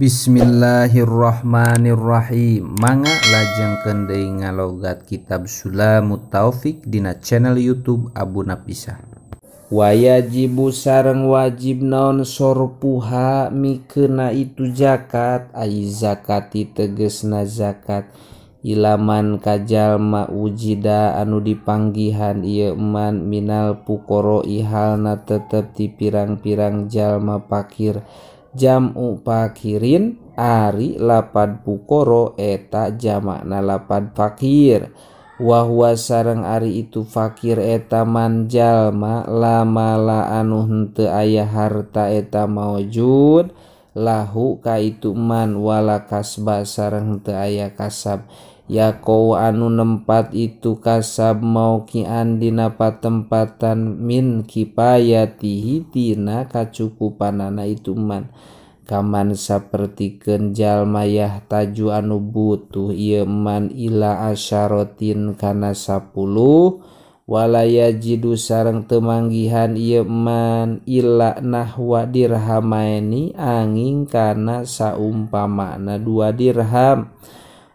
Bismillahirrahmanirrahim. Mangga lajengkeun deui ngalogat kitab Sulamut Taufik dina channel YouTube Abu Napisah. Wajibu sareng wajib naon sorpuha mikeuna itu zakat, ai zakati tegesna zakat ilaman kajalma wujida anu dipanggihan ieu man minal puqara ihalna tetep ti pirang-pirang jalma pakir. Jam'u pakirin ari lapad puqara eta jamakna lapad fakir. Wa huwa sareng ari itu fakir eta man jalma lamala anu henteu aya harta eta maujud lahu ka itu man wala kasba sareng henteu aya kasab. Yaqau anu nempat itu kasab mauqian dina patempatan min kipayatihi tina kacukupanana itu man. Kaman sapertikeun jalma yahtaju anu butuh ieu man ila asyaratin kana 10 wala yajidu sareng teu manggihan ieu man ila nahwa dirhamaini angin kana saumpamana 2 dirham.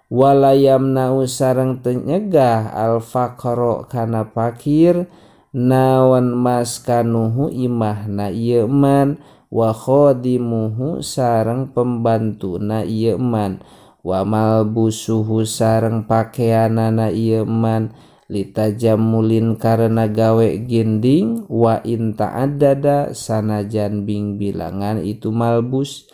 Wala yamna'u sareng teu nyegah al faqra kana fakir naon maskanuhu imahna ieu man wa khadimuhu sareng pembantuna ieu man wa malbusuhu sareng pakeanana ieu man litajammulin karena gawe ginding wa in ta'addada sanajan bing bilangan itu malbus.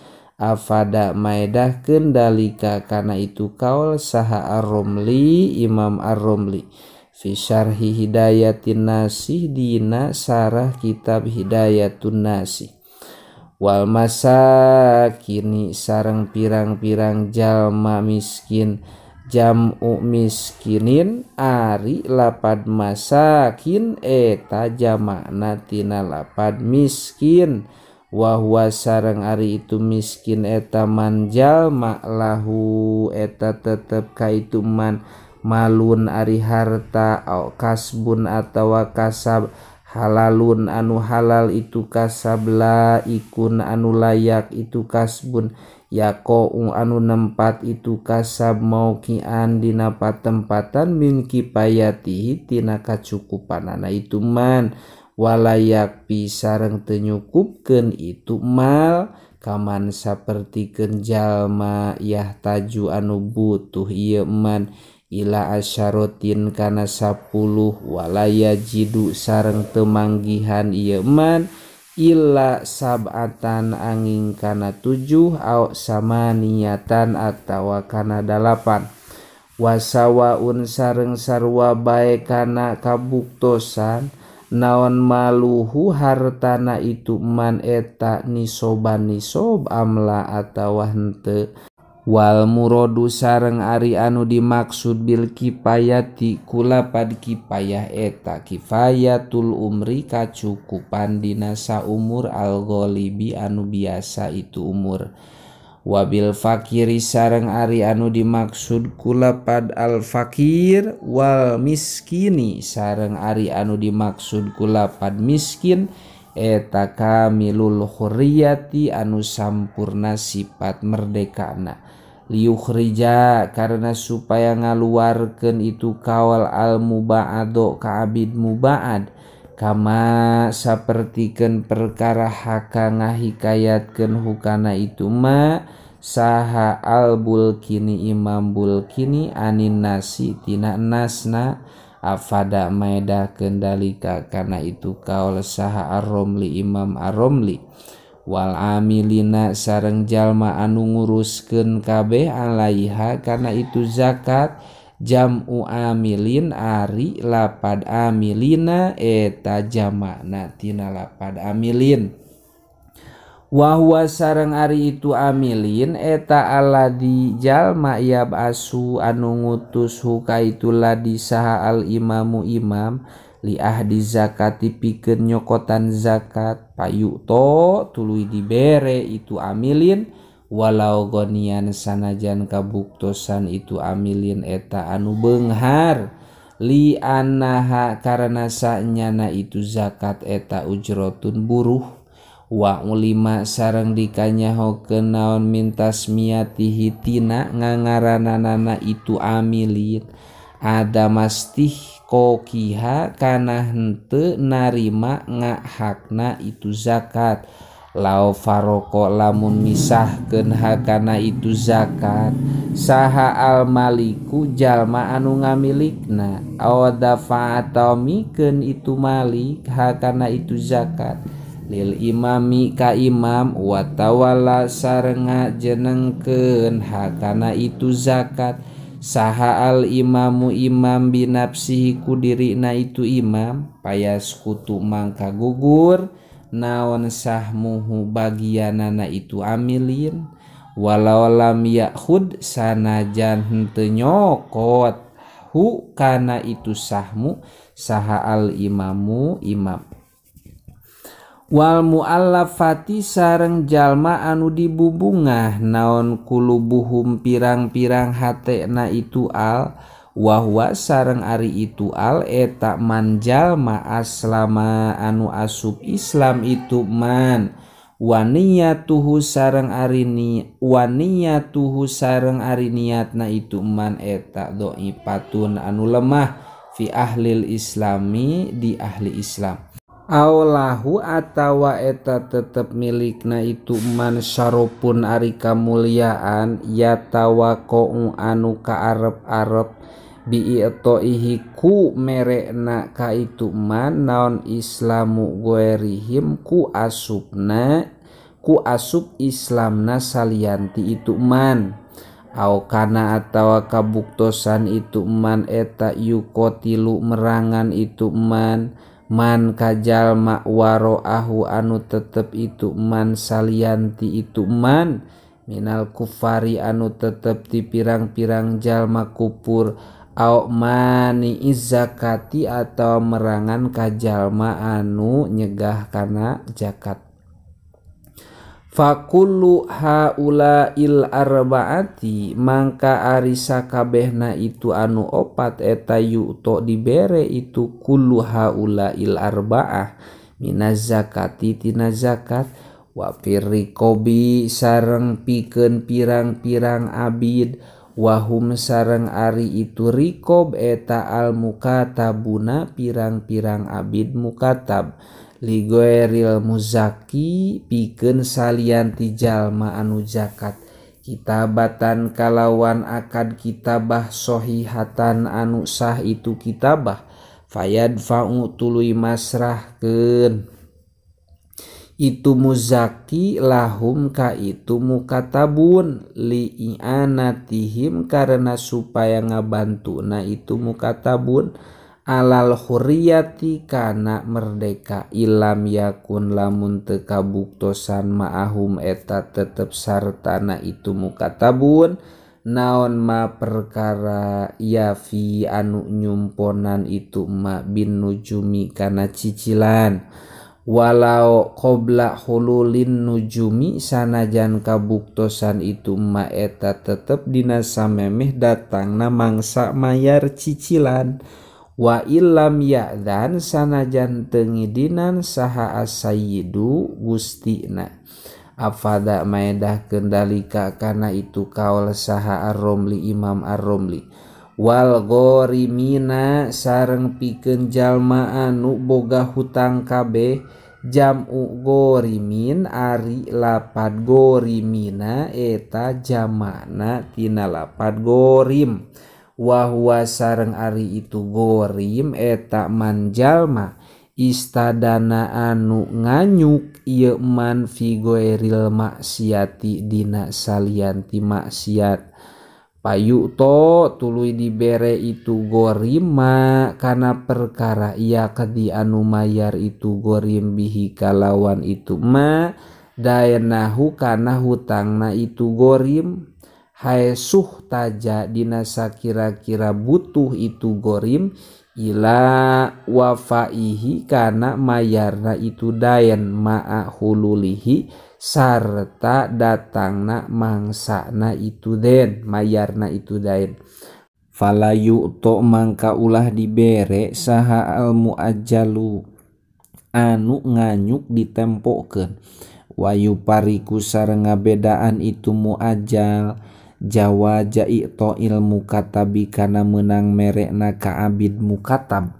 Afada maedahkeun dalika kana itu kaul saha Ar-Romli Imam Ar-Romli fi syarhi Hidayatin Nasih dina sarah kitab Hidayatun Nasih. Wal masakini sareng pirang-pirang jalma miskin jam'u miskinin ari lapad masakin eta jamakna tina lapad miskin. Wa huwa sareng ari itu miskin eta man jalma lahu eta tetep ka itu man malun ari harta au kasbun atawa kasab halalun anu halal itu kasab la ikun anu layak itu kasbun yaqau anu nempat itu kasab mauqian dina patempatan min kipayatihi tina kacukupanana itu man walayak sareng teu nyukupkeun itu mal kaman sapertikeun jalma yahtaju anu butuh ieu man ila asyaratin kana 10 walaya jidu sareng teu manggihan ieu man illa sab'atan angin kana 7 au samaniyatan atawa kana 8 wasawaun sareng sarua bae kana kabuktosan naon maluhu hartana itu man eta nisoban nisob amla atawa henteu. Wal muradu sareng ari anu dimaksud bil kipayati kulapad kipayah eta kifayatul umri kacukupan dina saumur al ghalibi anu biasa itu umur. Wabil fakiri sareng ari anu dimaksud kulapad al fakir wal miskini sareng ari anu dimaksud kulapad miskin eta kamilul hurriyati anu sampurna sifat merdekana. Liyukhrija karena supaya ngaluarkeun itu kawal al mubaado ka abid mubaad kama sapertikeun perkara haka ngahikayatkeun hukana itu ma saha al bulkini Imam Bulkini anin nasi tina nasna afada maedahkeun dalika kana itu kaul saha Ar-Romli Imam Ar-Romli. Wal amilina sareng jalma anu nguruskeun kabeh alaiha kana itu zakat jam'u amilin ari lapad amilina eta jamakna tina lapad amilin. Wa huwa sareng ari itu amilin eta alladzi jalma yab'asu anu ngutus huka itu ladi saha al imamu imam li ahdi zakati pikeun nyokotan zakat payuto tuluy dibere itu amilin walau gonian sanajan kabuktosan itu amilin eta anu beunghar li annaha karena sanyana itu zakat eta ujrotun buruh. Wa ulima sareng dikanyahokeun naon min tasmiyatihi tina ngangaranana itu amilin adamastih kokiha kana henteu narima ngahakna itu zakat. Lau faroko lamun misahkeun hakana itu zakat saha al maliku jalma anu ngamilikna aw dafa atau mikeun itu malik hakana itu zakat lil imami ka imam wa tawalla sareng jenengkeun hakana itu zakat saha al imamu imam binafsihi ku dirina itu imam payaskutu mangka gugur naon sahmuhu bagianana itu amilin walau lam ya'khud sanajan henteu nyokot hu kana itu sahmu saha al imamu imam. Wal muallafati sareng jalma anu dibubungah naon kulubuhum pirang-pirang hatena itu al wahwa sareng ari itu al eta man jalma aslama anu asup Islam itu man waniyatuhu sareng ari ni waniyatuhu sareng ari niatna itu man eta dhaifatan anu lemah fi ahlil islami di ahli Islam. Aulahu atawa eta tetep milikna itu man syarupun ari kamuliaan yatawaqa'u anu kaarep-arep bi'itoihi ku merekna ka itu man naon islamu goerihim ku asupna ku asup islamna salianti itu man. Au kana atawa kabuktosan itu man eta yuqatilu merangan itu man man kajalma waroahu anu tetep itu man salianti itu man minal kufari anu tetep ti pirang-pirang jalma kupur au mani zakati atau merangan kajalma anu nyegah kana zakat. Fakullu haula il arbaati mangka ari sakabehna itu anu opat eta yu'to dibere itu kullu haula il arbaah minaz zakati tina zakat wa firriqobi sareng pikeun pirang-pirang abid wahum sareng ari itu rikob eta al mukatabuna pirang-pirang abid mukatab ligoeril muzaki pikeun salianti jalma anu zakat kitabatan kalawan akad kitabah sohihatan anu sah itu kitabah fayadfa'u tuluy masrahkeun itu muzaki lahum ka itu mukatabun li'anatihim karena supaya ngabantuna itu mukatabun alal hurriyati kana merdeka ilam yakun lamun teu kabuktosan ma'ahum eta tetep sartana itu mukatabun naon ma perkara yafi anu nyumponan itu ma bin nujumi kana cicilan walau qabla hululin nujumi sanajan kabuktosan itu ma eta tetep dina samemeh datangna mangsa mayar cicilan wa illam ya'dzan sanajan teu ngidinan saha as-sayyidu gustina afada maedahkeun dalika kana itu kaul saha ar-Romli Imam ar-Romli wal ghorimina sareng pikeun jalma anu boga hutang kabeh jam'u ghorimin ari lapad ghorimina eta jamana tina lapad ghorim wahwa sareng ari itu gorim eta man jalma istadana anu nganyuk ieu man fi goeril maksiati dina salianti maksiat payuto tuluy dibere itu gorima kana perkara ia kadi anu mayar itu gorim bihi kalawan itu ma daenahu kana hutangna itu gorim haesuh taja dina sakira-kira butuh itu gorim ila wafaihi kana mayarna itu daen ma'a hululihi sarta datangna mangsana itu den mayarna itu daen fala yu'to mangka ulah dibere saha al muajjalu anu nganyuk ditempokeun wayu pariku sareng ngabedaan itu muajjal jawaja i'ta ilmu katabi kana meunang merekna ka abid mukatab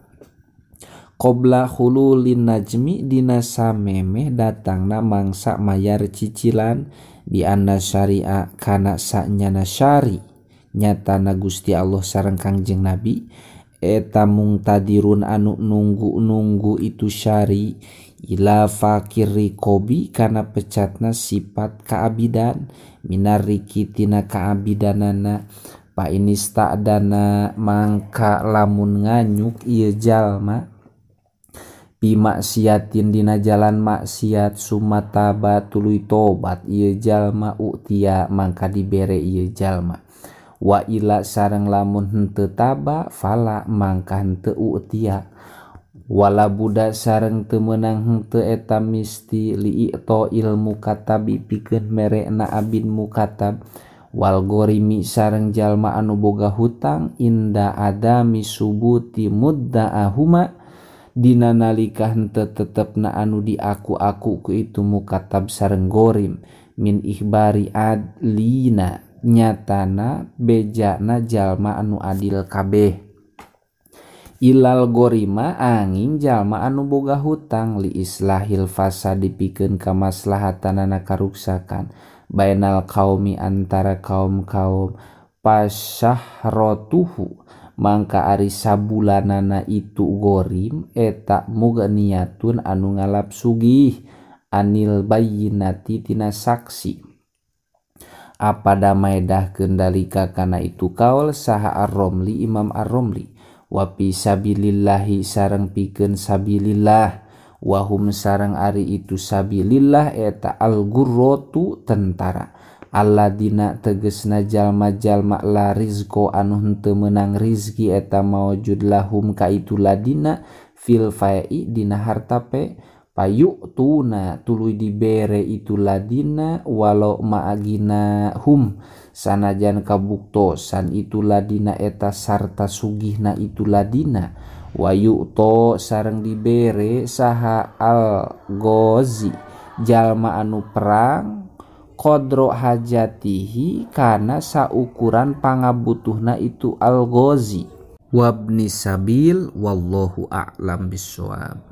qabla hululin najmi dina samemeh datangna mangsa mayar cicilan bi anna syari'a kana sanyana syari nyatana Gusti Allah sareng Kangjeng Nabi eta mungtadirun anu nunggu-nunggu itu syari ila fakir riqobi kana pecatna sifat kaabidan minariki tina kaabidanana pa inista'dana mangka lamun nganyuk ieu jalma bi maksiatin dina jalan maksiat sumataba tuluy tobat ieu jalma utia mangka dibere ieu jalma wa ila sareng lamun henteu taba fala mangka henteu utia wala budak sareng teu meunang henteu eta misti li'ta ilmu katabi pikeun merekna abid mukatab wal gorimi sareng jalma anu boga hutang inda adami subuti mudda'ahuma dina nalika henteu tetepna anu diaku-aku ku itu mukatab sareng gorim min ikhbari adlina nyatana bejana jalma anu adil kabeh ilal gorima angin jalma anu boga hutang li islahil fasadi pikeun kamaslahatanana karuksakan bainal kaumi antara kaum-kaum pasyahrotuhu mangka ari sabulanana itu gorim eta mugniatun anu ngalap sugih anil bayyinati tina saksi apa damai kendalika kana itu kaul saha Ar-Romli Imam Ar-Romli wa fi sabilillahi sareng pikeun sabilillah wahum sareng ari itu sabilillah eta al-gurratu tentara alladina tegesna jalma-jalma la rizqo anu henteu meunang rizki eta maujud lahum ka itu ladina fil fai dina harta pe payu'tuna tuluy dibere itu ladina walau ma'agina hum sanajan kabuktosan itu ladina eta sarta sugihna itu ladina wayu'to sareng dibere saha al-ghazi jalma anu perang qadro hajatihi kana saukuran pangabutuhna itu al-ghazi wabni sabil wallahu a'lam bissawab.